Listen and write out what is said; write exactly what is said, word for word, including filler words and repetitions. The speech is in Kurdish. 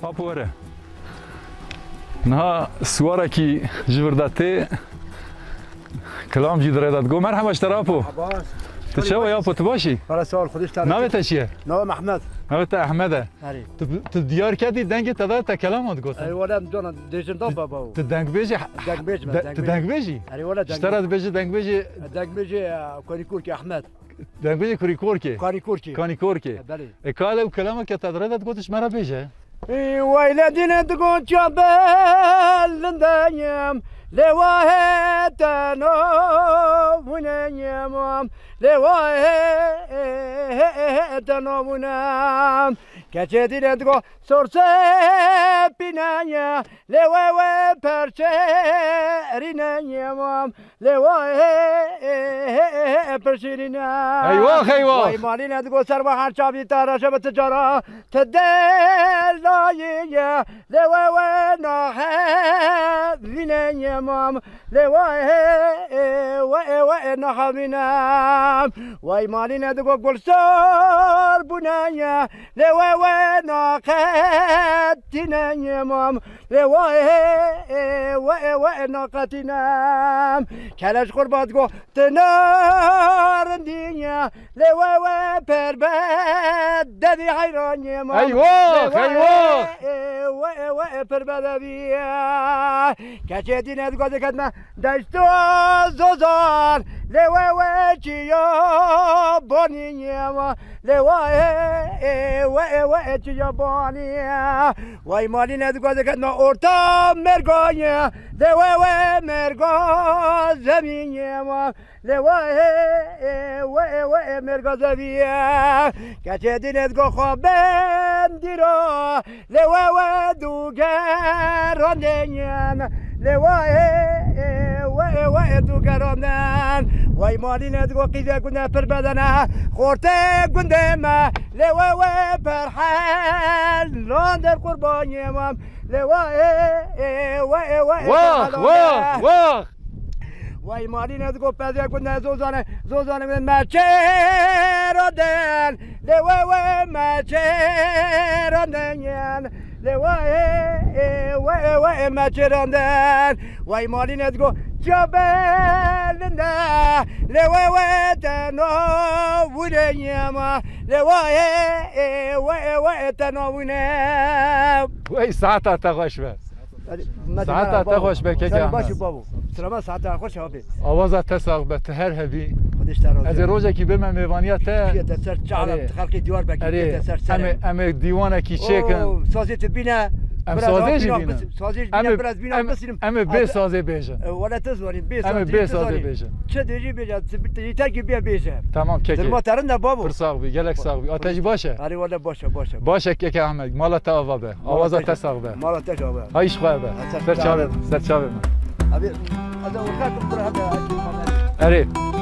Apo were. Niha siwarekî ji vir de tê. Kilam jî di rê de digo. Merheba ji te re Apo. Merhaba. Tu çawa ya Apo, tu baş î? Para sağ ol, Xwedê ji te re. Navê te çi ye? Navê me Ehmed. Navê te Ehmed e. Erê. Tu, tu diyar ketî dengê te de te kelama digotin. Ey wele em dona dêjin da baba o. Tu dengbêjî? Dengbêj me, de-, tu dengbêj. Dengbêjî? Erê wele dengbêj. Ji te re dibêje dengbêjî? Dengbêjî, e, Kurî Kurkê Ehmed. Dengbêjê Kurî Korkê. Kanî Korkê. Kanî Korkê. E, belê. E, ka lew kelama ke te di rê de digot ji me re bêje. Ê, way lê dîne digot çape lindeyim, lê wahê te navûneyim, lê wahê, te navûnem. Keçê dîne digot sorse pîneye, lê we we perçe rîneyim. Lê wahê, pir şîrîn e. Eywax, eywax. Way malîne digo ser we her çavî te reşe bi ticara, ti delayî ye. Lê we we nahe vîneyim. Lê wahê, we we nahe vînem. Way malîne digo gul sor bûneye. Lê we we naqetîneyim. Lê wahê, we we naqetînem. Keleş qurbat go, tu narindî ye. Lê we we perbe devî heyranî ma. Eywax, eywax. We we perbe devî. Keçê dîne digo diket me deşto zozan. Lê we we çiya bonî ye ma. Lê wahê, we we çiya bonî. Way malîne digo diket me orta merga ye. Lê we we merga zemî ye ma. Lê wahê, we we merga zemî ye. Keçê dîne digo xwe bendîra. Lê we we dûgerandên. Lê wahê, we we dûgerandên. Way malîne digo qîzê gune pir bedene. Xortê gundê me. Lê we we perhel lander qurbanê mam. Lê wahê, we we. Wax, wax, wax. Way malîne digo pezê gune zozane, zozane gune me çêro den. Lê we we me çêro den. Lê wahê, we we me çêro den. Way malîne digo çape linde. Lê we we te navûneyim. Lê wahê, we we te navûne. Wey, saeta te xweş be. Saeta te xweş be, keke Ehmed. Baş babo. Selamet, saeta xweş abi. Awaza te sax be, tu her hebî. Xwedê ji te razî. Ez ê rojekî bime mêvaniya te. Biyete ser çala, erê, xelkê Diyarbekirê, erê, biyete ser serê. Em ê, em ê dîwanekî çêkin. Oo, sazê tu bîne. Em sazê jî bînin. Sazê jî bîne, biraz bîne, em, em ê bê sazê bêjin. E, wele tu zanî, bê sazê, em ê bê sazê bêjin. Çi dêjî bêje, tu yeter ki bê bêje. Tamam, keke. Dilma te rind e babo. Pir sax bî, gelek sax bî. A te jî baş e? Erê wele baş e, baş e. Baş e keke Ehmed, mala te ava be. Awaza te sax be. Mala te jî ava. Ay ji xwe be. Ser çavê, ser çavê min. Abi, hadi ortak bir hadi. Erê.